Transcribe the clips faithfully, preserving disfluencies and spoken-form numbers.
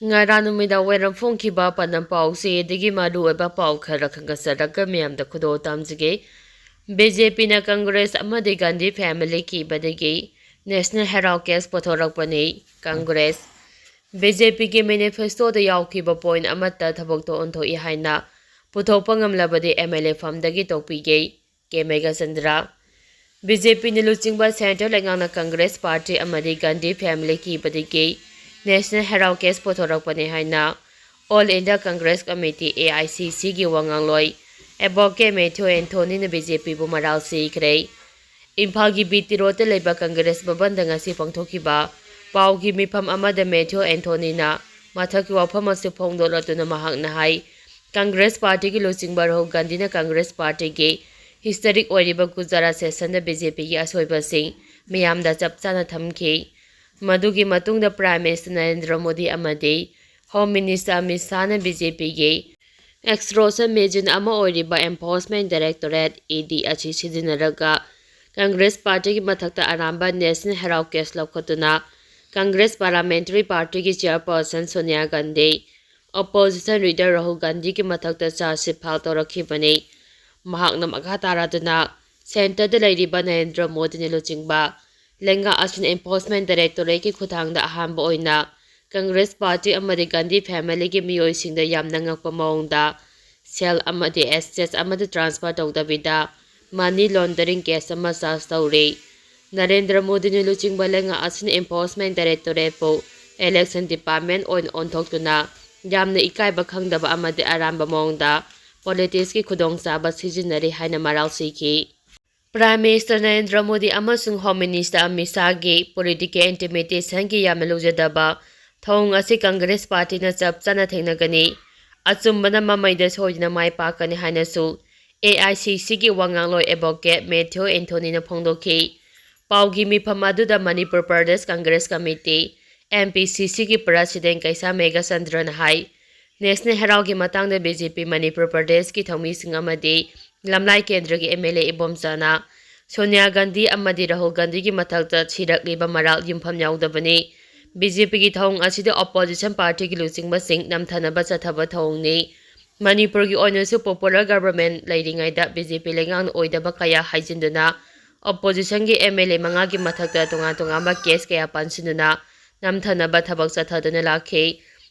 ꯉꯔꯥꯡ ꯅꯨꯃꯤꯗꯥꯡ ꯋꯥꯏꯔꯝ ꯐꯣꯡꯈꯤꯕ ꯄꯥꯟꯗꯝ ꯄꯥꯎꯆꯦꯗꯒꯤ ꯃꯔꯨꯑꯣꯏꯕ ꯄꯥꯎ ꯈꯔ ꯈꯟꯒꯠꯆꯔꯒ ꯃꯤꯌꯥꯝꯗ ꯈꯨꯗꯣꯜ ꯇꯝꯖꯒꯦ꯫ ꯕꯤ ꯖꯦ ꯄꯤꯅ ꯀꯪꯒ꯭ꯔꯦꯁ ꯑꯃꯗꯤ ꯒꯥꯟꯙꯤ ꯐꯦꯃꯤꯂꯤ ꯀꯤꯕꯗꯒꯤ ꯅꯦꯁꯅꯦꯜ ꯍꯦꯔꯥꯜ ꯀꯦꯁ ꯄꯨꯊꯣꯔꯛꯄꯅꯤ꯫ ꯀꯪꯒ꯭ꯔꯦꯁ, ꯕꯤ ꯖꯦ ꯄꯤꯒꯤ ꯃꯦꯅꯤꯐꯦꯁꯇꯣꯗ ꯌꯥꯎꯈꯤꯕ ꯄꯣꯏꯟ ꯑꯃꯠꯇ ꯊꯕꯛꯇ ꯑꯣꯟꯊꯣꯛꯏ ꯍꯥꯏꯅ ꯄꯨꯊꯣꯛꯄ ꯉꯝꯂꯕꯗꯤ ꯑꯦꯝ ꯑꯦꯜ ꯑꯦ ꯐꯝꯗꯒꯤ ꯇꯣꯛꯄꯤꯒꯦ꯫ ꯀꯦ ꯃꯦꯘꯆꯟꯗ꯭ꯔ, ꯕꯤ ꯖꯦ ꯄꯤꯅ ꯂꯨꯆꯤꯡꯕ ꯁꯦꯟꯇ꯭ꯔꯦꯜ ꯂꯩꯉꯥꯛꯅ ꯀꯪꯒ꯭ꯔꯦꯁ ꯄꯥꯔꯇꯤ ꯑꯃꯗꯤ ꯒꯥꯟꯙꯤ ꯐꯦꯃꯤꯂꯤ ꯀꯤꯕꯗꯒꯤ ꯅꯦꯁꯅꯦꯜ ꯍꯦꯔꯥꯜ ꯀꯦꯁ ꯄꯨꯊꯣꯔꯛꯄꯅꯤ ꯍꯥꯏꯅ all India Congress committee, A I C ꯁꯤꯒꯤ ꯋꯥ ꯉꯥꯡꯂꯣꯏ ꯑꯦꯗꯚꯣꯀꯦꯠ ꯃꯦꯊ꯭ꯌꯨ ꯑꯦꯟꯊꯣꯅꯤꯅ ꯕꯤ ꯖꯦ ꯄꯤꯕꯨ ꯃꯔꯥꯜ ꯁꯤꯈ꯭ꯔꯦ꯫ ꯏꯝꯐꯥꯜꯒꯤ ꯕꯤ ꯇꯤ ꯔꯣꯗꯇ ꯂꯩꯕ ꯀꯪꯒ꯭ꯔꯦꯁ ꯚꯕꯟꯗ ꯉꯁꯤ ꯄꯥꯡꯊꯣꯛꯈꯤꯕ ꯄꯥꯎꯒꯤ ꯃꯤꯐꯝ ꯑꯃꯗ ꯃꯦꯊ꯭ꯌꯨ ꯑꯦꯟꯊꯣꯅꯤꯅ ꯃꯊꯛꯀꯤ ꯋꯥꯐꯝ ꯑꯁꯤ ꯐꯣꯡꯗꯣꯛꯂꯗꯨꯅ ꯃꯍꯥꯛꯅ ꯍꯥꯏ, ꯀꯪꯒ꯭ꯔꯦꯁ ꯄꯥꯔꯇꯤꯒꯤ ꯂꯨꯆꯤꯡꯕ ꯔꯥꯍꯨꯜ ꯒꯥꯟꯙꯤꯅ ꯀꯪꯒ꯭ꯔꯦꯁ ꯄꯥꯔꯇꯤꯒꯤ ꯍꯤꯁꯇꯔꯤꯛ ꯑꯣꯏꯔꯤꯕ ꯒꯨꯖꯔꯥꯠ ꯁꯦꯁꯟꯗ ꯕꯤ ꯖꯦ ꯄꯤꯒꯤ ꯑꯁꯣꯏꯕꯁꯤꯡ ꯃꯤꯌꯥꯝꯗ ꯆꯞ ꯆꯥꯅ ꯊꯝꯈꯤ꯫ ꯃꯗꯨꯒꯤ ꯃꯇꯨꯡꯗ ꯄ꯭ꯔꯥꯏꯝ ꯃꯤꯅꯤꯁꯇꯔ ꯅꯔꯦꯟꯗ꯭ꯔ ꯃꯣꯗꯤ ꯑꯃꯗꯤ ꯍꯣꯝ ꯃꯤꯅꯤꯁꯇꯔ ꯑꯃꯤꯠ ꯁꯥꯍꯅ ꯕꯤ ꯖꯦ ꯄꯤꯒꯤ ꯑꯦꯛꯁꯇ꯭ꯔꯣꯁꯟ ꯃꯦꯆꯤꯟ ꯑꯃ ꯑꯣꯏꯔꯤꯕ ꯑꯦꯟꯐꯣꯔꯁꯃꯦꯟ ꯗꯥꯏꯔꯦꯛꯇꯣꯔꯦꯠ, ꯏ ꯗꯤ, ꯑꯁꯤ ꯁꯤꯖꯤꯟꯅꯔꯒ ꯀꯪꯒ꯭ꯔꯦꯁ ꯄꯥꯔꯇꯤꯒꯤ ꯃꯊꯛꯇ ꯑꯔꯥꯟꯕ ꯅꯦꯁꯅꯦꯜ ꯍꯦꯔꯥꯜ ꯀꯦꯁ ꯂꯧꯈꯠꯇꯨꯅ ꯀꯪꯒ꯭ꯔꯦꯁ ꯄꯥꯔꯂꯥꯃꯦꯟꯇꯔꯤ ꯄꯥꯔꯇꯤꯒꯤ ꯆꯤꯌꯔꯄꯔꯁꯟ ꯁꯣꯅꯤꯌꯥ ꯒꯥꯟꯙꯤ, ꯑꯣꯄꯣꯖꯤꯁꯟ ꯂꯤꯗꯔ ꯔꯥꯍꯨꯜ ꯒꯥꯟꯙꯤꯒꯤ ꯃꯊꯛꯇ ꯆꯥꯔꯖꯁꯤꯠ ꯐꯥꯏꯜ ꯇꯧꯔꯛꯈꯤꯕꯅꯤ꯫ ꯃꯍꯥꯛꯅ ꯃꯈꯥ ꯇꯥꯔꯗꯨꯅ ꯁꯦꯟꯇꯔꯗ ꯂꯩꯔꯤꯕ ꯅꯔꯦꯟꯗ꯭ꯔ ꯃꯣꯗꯤꯅ ꯂꯨꯆꯤꯡꯕ ꯂꯩꯉꯥꯛ ꯑꯁꯤꯅ ꯑꯦꯟꯐꯣꯔꯁꯃꯦꯟ ꯗꯥꯏꯔꯦꯛꯇꯣꯔꯦꯠꯀꯤ ꯈꯨꯠꯊꯥꯡꯗ ꯑꯍꯥꯟꯕ ꯑꯣꯏꯅ ꯀꯪꯒ꯭ꯔꯦꯁ ꯄꯥꯔꯇꯤ ꯑꯃꯗꯤ ꯒꯥꯟꯙꯤ ꯐꯦꯃꯤꯂꯤꯒꯤ ꯃꯤꯑꯣꯏꯁꯤꯡꯗ ꯌꯥꯝꯅ ꯉꯛꯄ ꯃꯑꯣꯡꯗ ꯁꯦꯜ ꯑꯃꯗꯤ ꯑꯦꯁꯦꯠꯁ ꯑꯃꯗ ꯇ꯭ꯔꯥꯟꯁꯐꯔ ꯇꯧꯗꯕꯤꯗ ꯃꯅꯤ ꯂꯣꯟꯗꯔꯤꯡ ꯀꯦꯁ ꯑꯃ ꯆꯥꯔꯖ ꯇꯧꯔꯤ꯫ ꯅꯔꯦꯟꯗ꯭ꯔ ꯃꯣꯗꯤꯅ ꯂꯨꯆꯤꯡꯕ ꯂꯩꯉꯥꯛ ꯑꯁꯤꯅ ꯑꯦꯟꯐꯣꯔꯁꯃꯦꯟ ꯗꯥꯏꯔꯦꯛꯇꯣꯔꯦꯠꯄꯨ ꯏꯂꯦꯛꯁꯟ ꯗꯤꯄꯥꯔꯠꯃꯦꯟ ꯑꯣꯏꯅ ꯑꯣꯟꯊꯣꯛꯇꯨꯅ ꯌꯥꯝꯅ ꯏꯀꯥꯏꯕ ꯈꯪꯗꯕ ꯑꯃꯗꯤ ꯑꯔꯥꯟꯕ ꯃꯑꯣꯡꯗ ꯄꯣꯂꯤꯇꯤꯛꯁꯀꯤ ꯈꯨꯗꯣꯡꯆꯥꯕ ꯁꯤꯖꯤꯟꯅꯔꯤ ꯍꯥꯏꯅ ꯃꯔꯥꯜ ꯁꯤꯈꯤ꯫ ꯄ꯭ꯔꯥꯏꯝ ꯃꯤꯅꯤꯁꯇꯔ ꯅꯔꯦꯟꯗ꯭ꯔ ꯃꯣꯗꯤ ꯑꯃꯁꯨꯡ ꯍꯣꯝ ꯃꯤꯅꯤꯁꯇꯔ ꯑꯃꯤꯠ ꯁꯥꯍꯒꯤ ꯄꯣꯂꯤꯇꯤꯀꯦꯜ ꯏꯟꯇꯤꯃꯤꯗꯦꯁꯟꯒꯤ ꯌꯥꯝꯅ ꯂꯨꯖꯗꯕ ꯊꯧꯑꯣꯡ ꯑꯁꯤ ꯀꯪꯒ꯭ꯔꯦꯁ ꯄꯥꯔꯇꯤꯅ ꯆꯞ ꯆꯥꯅ ꯊꯦꯡꯅꯒꯅꯤ꯫ ꯑꯆꯨꯝꯕꯅ ꯃꯃꯩꯗ ꯁꯣꯏꯗꯅ ꯃꯥꯏ ꯄꯥꯛꯀꯅꯤ ꯍꯥꯏꯅꯁꯨ ꯑꯦ ꯑꯥꯏ ꯁꯤ ꯁꯤꯒꯤ ꯋꯥ ꯉꯥꯡꯂꯣꯏ ꯑꯦꯗꯚꯣꯀꯦꯠ ꯃꯦꯊ꯭ꯌꯨ ꯑꯦꯟꯊꯣꯅꯤꯅ ꯐꯣꯡꯗꯣꯛꯈꯤ꯫ ꯄꯥꯎꯒꯤ ꯃꯤꯐꯝ ꯑꯗꯨꯗ Manipur Pradesh Congress committee, M P ꯁꯤ ꯁꯤꯒꯤ ꯄ꯭ꯔꯁꯤꯗꯦꯟ ꯀꯩꯁꯥꯝ ꯃꯦꯘꯆꯟꯗ꯭ꯔꯅ ꯍꯥꯏ, ꯅꯦꯁꯅꯦꯜ ꯍꯦꯔꯥꯜꯒꯤ ꯃꯇꯥꯡꯗ ꯕꯤ ꯖꯦ ꯄꯤ ꯃꯅꯤꯄꯨꯔ ꯄ꯭ꯔꯗꯦꯁꯀꯤ ꯊꯧꯃꯤꯁꯤꯡ ꯑꯃꯗꯤ ꯂꯝꯂꯥꯏ ꯀꯦꯟꯗ꯭ꯔꯒꯤ ꯑꯦꯝ ꯑꯦꯜ ꯑꯦ ꯏꯕꯣꯝꯆꯥꯅ ꯁꯣꯅꯤꯌꯥ ꯒꯥꯟꯙꯤ ꯑꯃꯗꯤ ꯔꯥꯍꯨꯜ ꯒꯥꯟꯙꯤꯒꯤ ꯃꯊꯛꯇ ꯁꯤꯔꯛꯂꯤꯕ ꯃꯔꯥꯜ ꯌꯨꯝꯐꯝ ꯌꯥꯎꯗꯕꯅꯤ꯫ ꯕꯤ ꯖꯦ ꯄꯤꯒꯤ ꯊꯧꯑꯣꯡ ꯑꯁꯤꯗꯤ opposition partyꯒꯤ ꯂꯨꯆꯤꯡꯕꯁꯤꯡ ꯅꯝꯊꯅꯕ ꯆꯠꯊꯕ ꯊꯧꯑꯣꯡꯅꯤ꯫ ꯃꯅꯤꯄꯨꯔꯒꯤ ꯑꯣꯏꯅꯁꯨ popular government ꯂꯩꯔꯤꯉꯩꯗ ꯕꯤ ꯖꯦ ꯄꯤ ꯂꯩꯉꯥꯛꯅ ꯑꯣꯏꯗꯕ ꯀꯌꯥ ꯍꯥꯏꯖꯤꯟꯗꯨꯅ oppositionꯒꯤ M L A ꯃꯉꯥꯒꯤ ꯃꯊꯛꯇ ꯇꯣꯉꯥꯟ ꯇꯣꯉꯥꯟꯕ case ꯀꯌꯥ ꯄꯥꯟꯁꯤꯟꯗꯨꯅ ꯅꯝꯊꯅꯕ ꯊꯕꯛ ꯆꯠꯊꯗꯨꯅ ꯂꯥꯛꯈꯤ꯫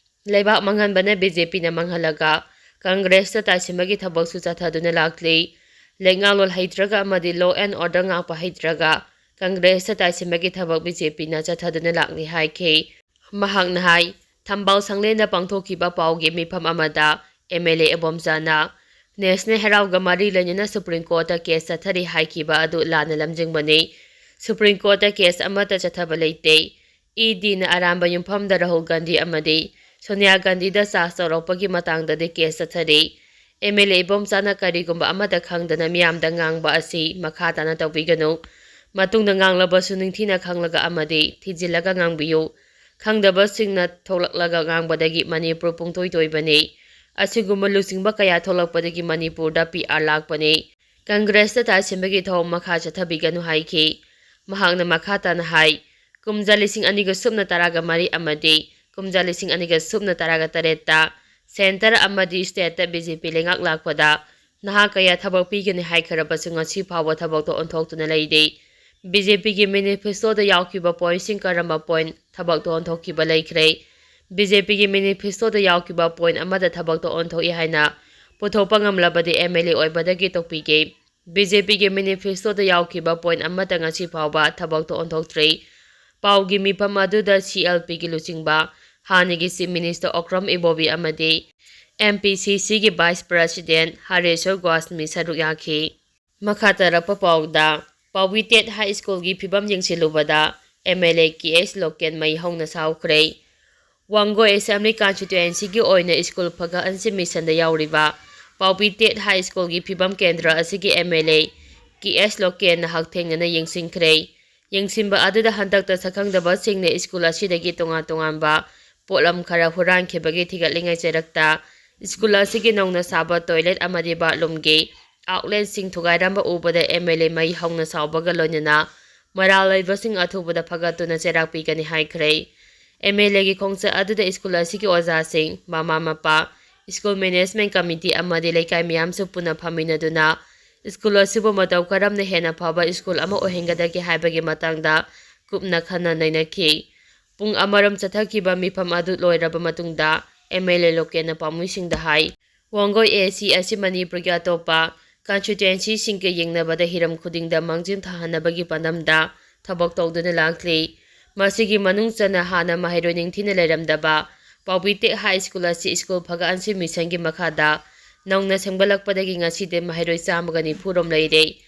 ꯂꯩꯕꯥꯛ ꯃꯥꯡꯍꯟꯕꯅ ꯕꯤ ꯖꯦ ꯄꯤꯅ ꯃꯥꯡꯍꯜꯂꯒ ꯀꯪꯒ꯭ꯔꯦꯁꯇ ꯇꯥꯏꯁꯤꯟꯕꯒꯤ ꯊꯕꯛꯁꯨ ꯆꯠꯊꯗꯨꯅ ꯂꯥꯛꯂꯤ꯫ ꯂꯩꯉꯥꯛꯂꯣꯟ ꯍꯩꯇ꯭ꯔꯒ ꯑꯃꯗꯤ law and order ꯉꯥꯛꯄ ꯍꯩꯇ꯭ꯔꯒ ꯀꯪꯒ꯭ꯔꯦꯁꯇ ꯇꯥꯏꯁꯤꯟꯕꯒꯤ ꯊꯕꯛ ꯕꯤ ꯖꯦ ꯄꯤꯅ ꯆꯠꯊꯗꯨꯅ ꯂꯥꯛꯂꯤ ꯍꯥꯏꯈꯤ꯫ ꯃꯍꯥꯛꯅ ꯍꯥꯏ, ꯊꯝꯕꯥꯜ ꯁꯪꯂꯦꯟꯗ ꯄꯥꯡꯊꯣꯛꯈꯤꯕ ꯄꯥꯎꯒꯤ ꯃꯤꯐꯝ ꯑꯃꯗ M L A ꯏꯕꯣꯝꯆꯥꯅ National ꯍꯦꯔꯥꯎꯒ ꯃꯔꯤ ꯂꯩꯅꯅ Supreme Courtꯇ case ꯆꯠꯊꯔꯤ ꯍꯥꯏꯈꯤꯕ ꯑꯗꯨ ꯂꯥꯟꯅ ꯂꯝꯖꯤꯡꯕꯅꯤ꯫ Supreme Courtꯇ case ꯑꯃꯠꯇ ꯆꯠꯊꯕ ꯂꯩꯇꯦ꯫ E Dꯅ ꯑꯔꯥꯟꯕ ꯌꯨꯝꯐꯝꯗ ꯔꯥꯍꯨꯜ ꯒꯥꯟꯙꯤ ꯑꯃꯗꯤ ꯁꯣꯅꯤꯌꯥ ꯒꯥꯟꯙꯤꯗ charge ꯇꯧꯔꯛꯄꯒꯤ ꯃꯇꯥꯡꯗꯗꯤ case ꯆꯠꯊꯔꯤ꯫ M L A ꯏꯕꯣꯝꯆꯥꯅ ꯀꯔꯤꯒꯨꯝꯕ ꯑꯃꯠꯇ ꯈꯪꯗꯅ ꯃꯤꯌꯥꯝꯗ ꯉꯥꯡꯕ ꯑꯁꯤ ꯃꯈꯥ ꯇꯥꯅ ꯇꯧꯕꯤꯒꯅꯨ꯫ ꯃꯇꯨꯡꯗ ꯉꯥꯡꯂꯕꯁꯨ ꯅꯤꯡꯊꯤꯅ ꯈꯪꯂꯒ ꯑꯃꯗꯤ ꯊꯤꯖꯤꯜꯂꯒ ꯉꯥꯡꯕꯤꯌꯨ꯫ ꯈꯪꯗꯕꯁꯤꯡꯅ ꯊꯣꯛꯂꯛꯂꯒ ꯉꯥꯡꯕꯗꯒꯤ ꯃꯅꯤꯄꯨꯔ ꯄꯨꯡꯇꯣꯏ ꯇꯣꯏꯕꯅꯤ꯫ ꯑꯁꯤꯒꯨꯝꯕ ꯂꯨꯆꯤꯡꯕ ꯀꯌꯥ ꯊꯣꯛꯂꯛꯄꯗꯒꯤ ꯃꯅꯤꯄꯨꯔꯗ P R ꯂꯥꯛꯄꯅꯤ꯫ ꯀꯪꯒ꯭ꯔꯦꯁꯇ ꯇꯥꯁꯤꯟꯕꯒꯤ ꯊꯧꯑꯣꯡ ꯃꯈꯥ ꯆꯠꯊꯕꯤꯒꯅꯨ ꯍꯥꯏꯈꯤ꯫ ꯃꯍꯥꯛꯅ ꯃꯈꯥ ꯇꯥꯅ ꯍꯥꯏ, ꯀꯨꯝꯖꯥ ꯂꯤꯁꯤꯡ ꯑꯅꯤꯒ ꯁꯨꯞꯅ ꯇꯔꯥꯒ ꯃꯔꯤ ꯑꯃꯗꯤ ꯀꯨꯝꯖꯥ ꯂꯤꯁꯤꯡ ꯑꯅꯤꯒ ꯁꯨꯞꯅ ꯇꯔꯥꯒ ꯇꯔꯦꯠꯇ centre ꯑꯃꯗꯤ stateꯇ B J P ꯂꯩꯉꯥꯛ ꯂꯥꯛꯄꯗ ꯅꯍꯥ ꯀꯌꯥ ꯊꯕꯛ ꯄꯤꯒꯅꯤ ꯍꯥꯏꯈ꯭ꯔꯕꯁꯨ ꯉꯁꯤ ꯐꯥꯎꯕ ꯊꯕꯛꯇꯣ ꯑꯣꯟꯊꯣꯛꯇꯨꯅ ꯂꯩꯔꯤ꯫ B J Pꯒꯤ manifestoꯗ ꯌꯥꯎꯈꯤꯕ pointꯁꯤꯡ ꯀꯔꯝꯕ point ꯊꯕꯛꯇꯣ ꯑꯣꯟꯊꯣꯛꯈꯤꯕ ꯂꯩꯈ꯭ꯔꯦ? B J Pꯒꯤ manifestoꯗ ꯌꯥꯎꯈꯤꯕ point ꯑꯃꯗ ꯊꯕꯛꯇꯣ ꯑꯣꯟꯊꯣꯛꯏ ꯍꯥꯏꯅ ꯄꯨꯊꯣꯛꯄ ꯉꯝꯂꯕꯗꯤ M L A ꯑꯣꯏꯕꯗꯒꯤ ꯇꯣꯛꯄꯤꯒꯦ꯫ B J Pꯒꯤ manifestoꯗ ꯌꯥꯎꯈꯤꯕ point ꯑꯃꯠꯇ ꯉꯁꯤ ꯐꯥꯎꯕ ꯊꯕꯛꯇ ꯑꯣꯟꯊꯣꯛꯇ꯭ꯔꯤ꯫ ꯄꯥꯎꯒꯤ ꯃꯤꯐꯝ ꯑꯗꯨꯗ C L Pꯒꯤ ꯂꯨꯆꯤꯡꯕ, ꯍꯥꯟꯅꯒꯤ Chief Minister ꯑꯣꯀ꯭ꯔꯝ ꯏꯕꯣꯕꯤ ꯑꯃꯗꯤ M P C Cꯒꯤ Vice President ꯍꯔꯦꯁꯣꯔ Goswami ꯁꯔꯨꯛ ꯌꯥꯈꯤ꯫ ꯃꯈꯥ ꯇꯥꯔꯛꯄ ꯄꯥꯎꯗ, ꯄꯥꯎꯕꯤ ꯇꯦꯠ High Schoolꯒꯤ ꯐꯤꯕꯝ ꯌꯦꯡꯁꯤꯜꯂꯨꯕꯗ M L A K H local ꯃꯩ ꯍꯧꯅ ꯁꯥꯎꯈ꯭ꯔꯦ꯫ ꯋꯥꯡꯒꯣꯏ Assembly Constituencyꯒꯤ ꯑꯣꯏꯅ ꯁ꯭ꯀꯨꯜ ꯐꯒꯠꯍꯟꯁꯤ ꯃꯤꯁꯟꯗ ꯌꯥꯎꯔꯤꯕ ꯄꯥꯎꯕꯤ ꯇꯦꯠ High Schoolꯒꯤ ꯐꯤꯕꯝ ꯀꯦꯟꯗ꯭ꯔ ꯑꯁꯤꯒꯤ M L A K H ꯂꯣꯀꯦꯟꯅ ꯍꯛꯊꯦꯡꯅꯅ ꯌꯦꯡꯁꯤꯟꯈ꯭ꯔꯦ꯫ ꯌꯦꯡꯁꯤꯟꯕ ꯑꯗꯨꯗ ꯍꯟꯗꯛꯇ ꯁꯛꯈꯪꯗꯕꯁꯤꯡꯅ ꯁ꯭ꯀꯨꯜ ꯑꯁꯤꯗꯒꯤ ꯇꯣꯉꯥꯟ ꯇꯣꯉꯥꯟꯕ ꯄꯣꯠꯂꯝ ꯈꯔ ꯍꯨꯔꯥꯟꯈꯤꯕꯒꯤ ꯊꯤꯒꯠꯂꯤꯉꯩ ꯆꯩꯔꯛꯇ ꯁ꯭ꯀꯨꯜ ꯑꯁꯤꯒꯤ ꯅꯧꯅ ꯁꯥꯕ toilet ꯑꯃꯗꯤ bathroomꯒꯤ outletꯁꯤꯡ ꯊꯨꯒꯥꯏꯔꯝꯕ ꯎꯕꯗ M L A ꯃꯩ ꯍꯧꯅ ꯁꯥꯎꯕꯒ ꯂꯣꯏꯅꯅ ꯃꯔꯥꯜ ꯂꯩꯕꯁꯤꯡ ꯑꯊꯨꯕꯗ ꯐꯒꯠꯇꯨꯅ ꯆꯩꯔꯥꯛ ꯄꯤꯒꯅꯤ ꯍꯥꯏꯈ꯭ꯔꯦ꯫ ꯑꯦꯝ ꯑꯦꯜ ꯑꯦꯒꯤ ꯈꯣꯡꯆꯠ ꯑꯗꯨꯗ ꯁ꯭ꯀꯨꯜ ꯑꯁꯤꯒꯤ ꯑꯣꯖꯥꯁꯤꯡ, ꯃꯃꯥ ꯃꯄꯥ, ꯁ꯭ꯀꯨꯜ ꯃꯦꯅꯦꯖꯃꯦꯟ ꯀꯃꯤꯇꯤ ꯑꯃꯗꯤ ꯂꯩꯀꯥꯏ ꯃꯤꯌꯥꯝꯁꯨ ꯄꯨꯟꯅ ꯐꯝꯃꯤꯟꯅꯗꯨꯅ ꯁ꯭ꯀꯨꯜ ꯑꯁꯤꯕꯨ ꯃꯇꯧ ꯀꯔꯝꯅ ꯍꯦꯟꯅ ꯐꯕ ꯁ꯭ꯀꯨꯜ ꯑꯃ ꯑꯣꯏꯍꯟꯒꯗꯒꯦ ꯍꯥꯏꯕꯒꯤ ꯃꯇꯥꯡꯗ ꯀꯨꯞꯅ ꯈꯟꯅ ꯅꯩꯅꯈꯤ꯫ ꯄꯨꯡ ꯑꯃꯔꯣꯝ ꯆꯠꯊꯈꯤꯕ ꯃꯤꯐꯝ ꯑꯗꯨ ꯂꯣꯏꯔꯕ ꯃꯇꯨꯡꯗ ꯑꯦꯝ ꯑꯦꯜ ꯑꯦ ꯂꯣꯀꯦꯟꯅ ꯄꯥꯎꯃꯤꯁꯤꯡꯗ ꯍꯥꯏ, ꯋꯥꯡꯒꯣꯏ ꯑꯦ ꯁꯤ ꯑꯁꯤ ꯃꯅꯤꯄꯨꯔꯒꯤ ꯑꯇꯣꯞꯄ ꯀꯟꯁꯇꯤꯇ꯭ꯋꯦꯟꯁꯤꯁꯤꯡꯒ ꯌꯦꯡꯅꯕꯗ ꯍꯤꯔꯝ ꯈꯨꯗꯤꯡꯗ ꯃꯥꯡꯖꯤꯜ ꯊꯥꯍꯟꯅꯕꯒꯤ ꯄꯥꯟꯗꯝꯗ ꯊꯕꯛ ꯇꯧꯗꯨꯅ ꯂꯥꯛꯂꯤ꯫ ꯃꯁꯤꯒꯤ ꯃꯅꯨꯡ ꯆꯟꯅ ꯍꯥꯟꯅ ꯃꯍꯩꯔꯣꯏ ꯅꯤꯡꯊꯤꯅ ꯂꯩꯔꯝꯗꯕ ꯄꯥꯎꯕꯤꯇꯦꯛ ꯍꯥꯏ ꯁ꯭ꯀꯨꯜ ꯑꯁꯤ ꯁ꯭ꯀꯨꯜ ꯐꯒꯠꯍꯟꯁꯤ ꯃꯤꯁꯟꯒꯤ ꯃꯈꯥꯗ ꯅꯧꯅ ꯁꯦꯝꯒꯠꯂꯛꯄꯗꯒꯤ ꯉꯁꯤꯗꯤ ꯃꯍꯩꯔꯣꯏ ꯆꯥꯝꯃꯒ ꯅꯤꯐꯨ ꯔꯣꯝ ꯂꯩꯔꯦ꯫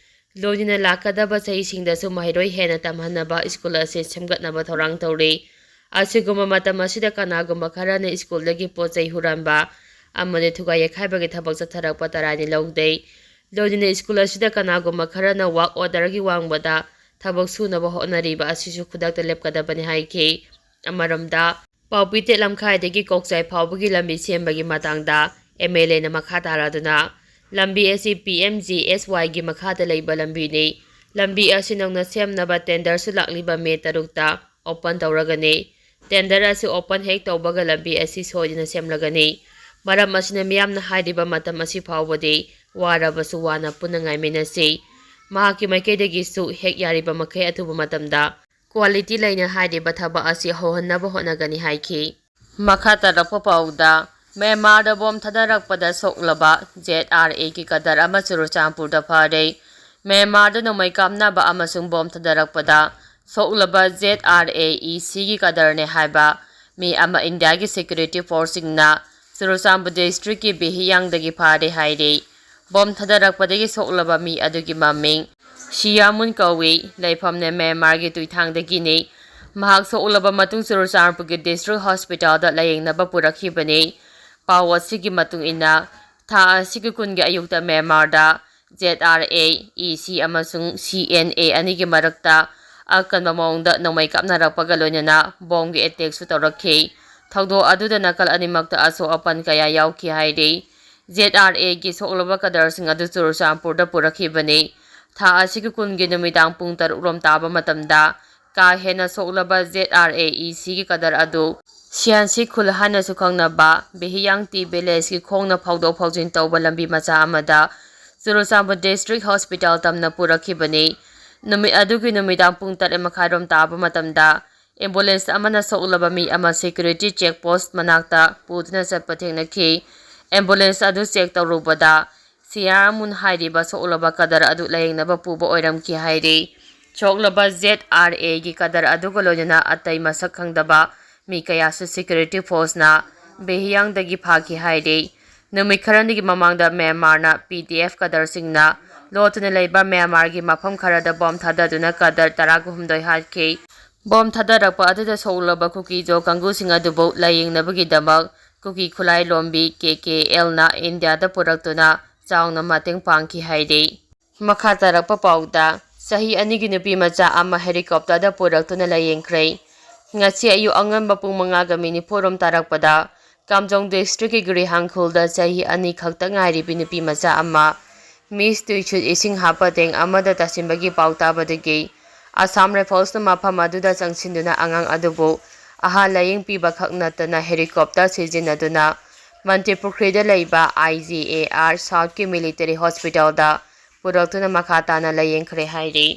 ꯂꯣꯏꯅꯅ ꯂꯥꯛꯀꯗꯕ ꯆꯍꯤꯁꯤꯡꯗꯁꯨ ꯃꯍꯩꯔꯣꯏ ꯍꯦꯟꯅ ꯇꯝꯍꯟꯅꯕ ꯁ꯭ꯀꯨꯜ ꯑꯁꯤ ꯁꯦꯝꯒꯠꯅꯕ ꯊꯧꯔꯥꯡ ꯇꯧꯔꯤ꯫ ꯑꯁꯤꯒꯨꯝꯕ ꯃꯇꯝ ꯑꯁꯤꯗ ꯀꯅꯥꯒꯨꯝꯕ ꯈꯔꯅ ꯁ꯭ꯀꯨꯜꯗꯒꯤ ꯄꯣꯠ ꯆꯩ ꯍꯨꯔꯥꯟꯕ ꯑꯃꯗꯤ ꯊꯨꯒꯥꯏ ꯌꯩꯈꯥꯏꯕꯒꯤ ꯊꯕꯛ ꯆꯠꯊꯔꯛꯄ ꯇꯔꯥꯏꯅ ꯂꯧꯗꯦ꯫ ꯂꯣꯏꯅꯅ ꯁ꯭ꯀꯨꯜ ꯑꯁꯤꯗ ꯀꯅꯥꯒꯨꯝꯕ ꯈꯔꯅ ꯋꯥꯛ ꯑꯣꯔꯗꯔꯒꯤ ꯋꯥꯡꯃꯗ ꯊꯕꯛ ꯁꯨꯅꯕ ꯍꯣꯠꯅꯔꯤꯕ ꯑꯁꯤꯁꯨ ꯈꯨꯗꯛꯇ ꯂꯦꯞꯀꯗꯕꯅꯤ ꯍꯥꯏꯈꯤ꯫ ꯑꯃꯔꯣꯝꯗ, ꯄꯥꯎꯄꯤꯇꯦꯠ ꯂꯝꯈꯥꯏꯗꯒꯤ ꯀꯣꯛꯆꯥꯏ ꯐꯥꯎꯕꯒꯤ ꯂꯝꯕꯤ ꯁꯦꯝꯕꯒꯤ ꯃꯇꯥꯡꯗ ꯑꯦꯝ ꯑꯦꯜ ꯑꯦꯅ ꯃꯈꯥ ꯇꯥꯔꯗꯨꯅ, ꯂꯝꯕꯤ ꯑꯁꯤ ꯄꯤ ꯑꯦꯝ ꯖꯤ ꯑꯦꯁ ꯋꯥꯏꯒꯤ ꯃꯈꯥꯗ ꯂꯩꯕ ꯂꯝꯕꯤꯅꯤ꯫ ꯂꯝꯕꯤ ꯑꯁꯤ ꯅꯧꯅ ꯁꯦꯝꯅꯕ ꯇꯦꯟꯗꯔꯁꯨ ꯂꯥꯛꯂꯤꯕ ꯃꯦ ꯇꯔꯨꯛꯇ ꯑꯣꯄꯟ ꯇꯧꯔꯒꯅꯤ꯫ ꯇꯦꯟꯗꯔ ꯑꯁꯤ ꯑꯣꯄꯟ ꯍꯦꯛ ꯇꯧꯕꯒ ꯂꯝꯕꯤ ꯑꯁꯤ ꯁꯣꯏꯗꯅ ꯁꯦꯝꯂꯒꯅꯤ꯫ ꯃꯔꯝ ꯑꯁꯤꯅ ꯃꯤꯌꯥꯝꯅ ꯍꯥꯏꯔꯤꯕ ꯃꯇꯝ ꯑꯁꯤ ꯐꯥꯎꯕꯗꯤ ꯋꯥꯔꯕꯁꯨ ꯋꯥꯅ ꯄꯨꯟꯅ ꯉꯥꯏꯃꯤꯟꯅꯁꯤ꯫ ꯃꯍꯥꯛꯀꯤ ꯃꯥꯏꯀꯩꯗꯒꯤꯁꯨ ꯍꯦꯛ ꯌꯥꯔꯤꯕ ꯃꯈꯩ ꯑꯊꯨꯕ ꯃꯇꯝꯗ ꯀ꯭ꯋꯥꯂꯤꯇꯤ ꯂꯩꯅ ꯍꯥꯏꯔꯤꯕ ꯊꯕꯛ ꯑꯁꯤ ꯍꯧꯍꯟꯅꯕ ꯍꯣꯠꯅꯒꯅꯤ ꯍꯥꯏꯈꯤ꯫ ꯃꯈꯥ ꯇꯥꯔꯛꯄ ꯄꯥꯎꯗ, ꯃ꯭ꯌꯥꯟꯃꯥꯔꯗ ꯕꯣꯝ ꯊꯥꯗꯔꯛꯄꯗ ꯁꯣꯛꯂꯕ ꯖꯦꯠ ꯑꯥꯔ ꯑꯦꯒꯤ ꯀꯗꯔ ꯑꯃ ꯆꯨꯔꯆꯥꯟꯄꯨꯔꯗ ꯐꯥꯔꯦ꯫ ꯃ꯭ꯌꯥꯟꯃꯥꯔꯗ ꯅꯣꯡꯃꯩ ꯀꯥꯞꯅꯕ ꯑꯃꯁꯨꯡ bomb ꯊꯥꯗꯔꯛꯄꯗ ꯁꯣꯛꯂꯕ Z R A E ꯁꯤꯒꯤ ꯀꯗꯔꯅꯦ ꯍꯥꯏꯕ ꯃꯤ ꯑꯃ ꯏꯟꯗꯤꯌꯥꯒꯤ ꯁꯦꯀ꯭ꯌꯨꯔꯤꯇꯤ ꯐꯣꯔꯁꯁꯤꯡꯅ ꯆꯨꯔꯆꯥꯟꯄꯨꯔ ꯗꯤꯁꯇ꯭ꯔꯤꯛꯀꯤ ꯕꯤꯍꯤꯌꯥꯡꯗꯒꯤ ꯐꯥꯔꯦ ꯍꯥꯏꯔꯤ꯫ ꯕꯣꯝ ꯊꯥꯗꯔꯛꯄꯗꯒꯤ ꯁꯣꯛꯂꯕ ꯃꯤ ꯑꯗꯨꯒꯤ ꯃꯃꯤꯡ ꯁꯤꯌꯥꯃꯨꯟ ꯀꯧꯏ꯫ ꯂꯩꯐꯝꯅ ꯃ꯭ꯌꯥꯟꯃꯥꯔꯒꯤ ꯇꯨꯏꯊꯥꯡꯗꯒꯤꯅꯤ꯫ ꯃꯍꯥꯛ ꯁꯣꯛꯂꯕ ꯃꯇꯨꯡ ꯆꯨꯔꯆꯥꯟꯄꯨꯔꯒꯤ ꯗꯤꯁꯇ꯭ꯔꯤꯛ ꯍꯣꯁꯄꯤꯇꯥꯜꯗ ꯂꯥꯌꯦꯡꯅꯕ ꯄꯨꯔꯛꯈꯤꯕꯅꯤ꯫ ꯄꯥꯎ ꯑꯁꯤꯒꯤ ꯃꯇꯨꯡ ꯏꯟꯅ, ꯊꯥ ꯑꯁꯤꯒꯤ ꯀꯨꯟꯒꯤ ꯑꯌꯨꯛꯇ ꯃ꯭ꯌꯥꯟꯃꯥꯔꯗ ꯖꯦꯠ ꯑꯥꯔ ꯑꯦ ꯏ ꯁꯤ ꯑꯃꯁꯨꯡ ꯁꯤ ꯑꯦꯟ ꯑꯦ ꯑꯅꯤꯒꯤ ꯃꯔꯛꯇ ꯑꯀꯟꯕ ꯃꯑꯣꯡꯗ ꯅꯣꯡꯃꯩ ꯀꯥꯞꯅꯔꯛꯄꯒ ꯂꯣꯏꯅꯅ ꯕꯣꯝꯒꯤ ꯑꯦꯇꯦꯛꯁꯨ ꯇꯧꯔꯛꯈꯤ꯫ ꯊꯧꯗꯣꯛ ꯑꯗꯨꯗ ꯅꯥꯀꯜ ꯑꯅꯤꯃꯛꯇ ꯑꯁꯣꯛ ꯑꯄꯟ ꯀꯌꯥ ꯌꯥꯎꯈꯤ ꯍꯥꯏꯔꯤ꯫ ꯖꯦꯠ ꯑꯥꯔ ꯑꯦꯒꯤ ꯁꯣꯛꯂꯕ ꯀꯗꯔꯁꯤꯡ ꯑꯗꯨ ꯆꯨꯔꯆꯥꯟꯄꯨꯔꯗ ꯄꯨꯔꯛꯈꯤꯕꯅꯤ꯫ ꯊꯥ ꯑꯁꯤꯒꯤ ꯀꯨꯟꯒꯤ ꯅꯨꯃꯤꯗꯥꯡ ꯄꯨꯡ ꯇꯔꯨꯛ ꯔꯣꯝ ꯇꯥꯕ ꯃꯇꯝꯗ ꯀꯥ ꯍꯦꯟꯅ ꯁꯣꯛꯂꯕ ꯖꯦꯠ ꯑꯥꯔ ꯑꯦ ꯏ ꯁꯤꯒꯤ ꯀꯗꯔ ꯑꯗꯨ ꯁꯤꯌꯥꯟꯁꯤ ꯈꯨꯜ ꯍꯥꯏꯅꯁꯨ ꯈꯪꯅꯕ ꯕꯦꯍꯤꯌꯥꯡ ꯇꯤ ꯚꯤꯂꯦꯖꯀꯤ ꯈꯣꯡꯅ ꯐꯥꯎꯗꯣꯛ ꯐꯥꯎꯖꯤꯟ ꯇꯧꯕ ꯂꯝꯕꯤ ꯃꯆꯥ ꯑꯃꯗ ꯆꯨꯔꯆꯥꯟꯄꯨꯔ ꯗꯤꯁꯇ꯭ꯔꯤꯛ ꯍꯣꯁꯄꯤꯇꯥꯜ ꯇꯝꯅ ꯄꯨꯔꯛꯈꯤꯕꯅꯤ꯫ ꯅꯨꯃꯤꯠ ꯑꯗꯨꯒꯤ ꯅꯨꯃꯤꯗꯥꯡ ꯄꯨꯡ ꯇꯔꯦꯠ ꯃꯈꯥꯏꯔꯣꯝ ꯇꯥꯕ ꯃꯇꯝꯗ ꯑꯦꯝꯕꯨꯂꯦꯟꯁ ꯑꯃꯅ ꯁꯣꯛꯂꯕ ꯃꯤ ꯑꯃ ꯁꯦꯀ꯭ꯌꯨꯔꯤꯇꯤ ꯆꯦꯛ ꯄꯣꯁ ꯃꯅꯥꯛꯇ ꯄꯨꯗꯨꯅ ꯆꯠꯄ ꯊꯦꯡꯅꯈꯤ꯫ ꯑꯦꯝꯕꯨꯂꯦꯟꯁ ꯑꯗꯨ ꯆꯦꯛ ꯇꯧꯔꯨꯕꯗ ꯁꯤꯌꯥꯃꯨꯟ ꯍꯥꯏꯔꯤꯕ ꯁꯣꯛꯂꯕ ꯀꯗꯔ ꯑꯗꯨ ꯂꯥꯌꯦꯡꯅꯕ ꯄꯨꯕ ꯑꯣꯏꯔꯝꯈꯤ ꯍꯥꯏꯔꯤ꯫ ꯁꯣꯛꯂꯕ ꯖꯦꯠ ꯑꯥꯔ ꯑꯦꯒꯤ ꯀꯗꯔ ꯑꯗꯨꯒ ꯂꯣꯏꯅꯅ ꯑꯇꯩ ꯃꯁꯛ ꯈꯪꯗꯕ ꯃꯤ ꯀꯌꯥꯁꯨ ꯁꯦꯀ꯭ꯌꯨꯔꯤꯇꯤ ꯐꯣꯔꯁꯅ ꯕꯦꯍꯤꯌꯥꯡꯗꯒꯤ ꯐꯥꯈꯤ ꯍꯥꯏꯔꯤ꯫ ꯅꯨꯃꯤꯠ ꯈꯔꯅꯤꯒꯤ ꯃꯃꯥꯡꯗ ꯃ꯭ꯌꯥꯟꯃꯥꯔꯅ ꯄꯤ ꯗꯤ ꯑꯦꯐ ꯀꯗꯔꯁꯤꯡꯅ ꯂꯣꯠꯇꯨꯅ ꯂꯩꯕ ꯃ꯭ꯌꯥꯟꯃꯥꯔꯒꯤ ꯃꯐꯝ ꯈꯔꯗ ꯕꯣꯝ ꯊꯥꯗꯗꯨꯅ ꯀꯗꯔ ꯇꯔꯥꯒ ꯍꯨꯝꯗꯣꯏ ꯍꯥꯠꯈꯤ꯫ ꯕꯣꯝ ꯊꯥꯗꯔꯛꯄ ꯑꯗꯨꯗ ꯁꯣꯛꯂꯕ ꯀꯨꯀꯤꯖꯣ ꯀꯥꯡꯕꯨꯁꯤꯡ ꯑꯗꯨꯕꯨ ꯂꯥꯌꯦꯡꯅꯕꯒꯤꯗꯃꯛ ꯀꯨꯀꯤ ꯈꯨꯠꯂꯥꯏ ꯂꯣꯝꯕꯤ ꯀꯦ ꯀꯦ ꯑꯦꯜꯅ ꯏꯟꯗꯤꯌꯥꯗ ꯄꯨꯔꯛꯇꯨꯅ ꯆꯥꯎꯅ ꯃꯇꯦꯡ ꯄꯥꯡꯈꯤ ꯍꯥꯏꯔꯤ꯫ ꯃꯈꯥ ꯇꯥꯔꯛꯄ ꯄꯥꯎꯗ, ꯆꯍꯤ ꯑꯅꯤꯒꯤ ꯅꯨꯄꯤ ꯃꯆꯥ ꯑꯃ ꯍꯦꯂꯤꯀꯣꯞꯇꯔꯗ ꯄꯨꯔꯛꯇꯨꯅ ꯂꯥꯌꯦꯡꯈ꯭ꯔꯦ꯫ ꯉꯁꯤ ꯑꯌꯨꯛ ꯑꯉꯟꯕ ꯄꯨꯡ ꯃꯉꯥꯒ ꯃꯤꯅꯤꯠ ꯅꯤꯐꯨꯔꯣꯝ ꯇꯥꯔꯛꯄꯗ ꯀꯥꯝꯖꯣꯡ ꯗꯤꯁꯇ꯭ꯔꯤꯛꯀꯤ ꯒ꯭ꯔꯤꯍꯥꯡ ꯈꯨꯜꯗ ꯆꯍꯤ ꯑꯅꯤ ꯈꯛꯇ ꯉꯥꯏꯔꯤꯕꯤ ꯅꯨꯄꯤ ꯃꯆꯥ ꯑꯃ ꯃꯤꯁ ꯇꯨꯏꯁꯨꯠ ꯏꯁꯤꯡ ꯍꯥꯞꯄ ꯇꯦꯡ ꯑꯃꯗ ꯇꯥꯁꯤꯟꯕꯒꯤ ꯄꯥꯎ ꯇꯥꯕꯗꯒꯤ ꯑꯁꯥꯝ ꯔꯥꯏꯐꯜꯁꯅ ꯃꯐꯝ ꯑꯗꯨꯗ ꯆꯪꯁꯤꯟꯗꯨꯅ ꯑꯉꯥꯡ ꯑꯗꯨꯕꯨ ꯑꯍꯥ ꯂꯥꯌꯦꯡ ꯄꯤꯕ ꯈꯛ ꯅꯠꯇꯅ ꯍꯦꯂꯤꯀꯣꯞꯇꯔ ꯁꯤꯖꯤꯟꯅꯗꯨꯅ ꯃꯟꯇ꯭ꯔꯤ ꯄꯨꯈ꯭ꯔꯤꯗ ꯂꯩꯕ ꯑꯥꯏ ꯖꯤ ꯑꯦ ꯑꯥꯔ ꯁꯥꯎꯠꯀꯤ ꯃꯤꯂꯤꯇꯔꯤ ꯍꯣꯁꯄꯤꯇꯥꯜꯗ ꯄꯨꯔꯛꯇꯨꯅ ꯃꯈꯥ ꯇꯥꯅ ꯂꯥꯌꯦꯡꯈ꯭ꯔꯦ ꯍꯥꯏꯔꯤ꯫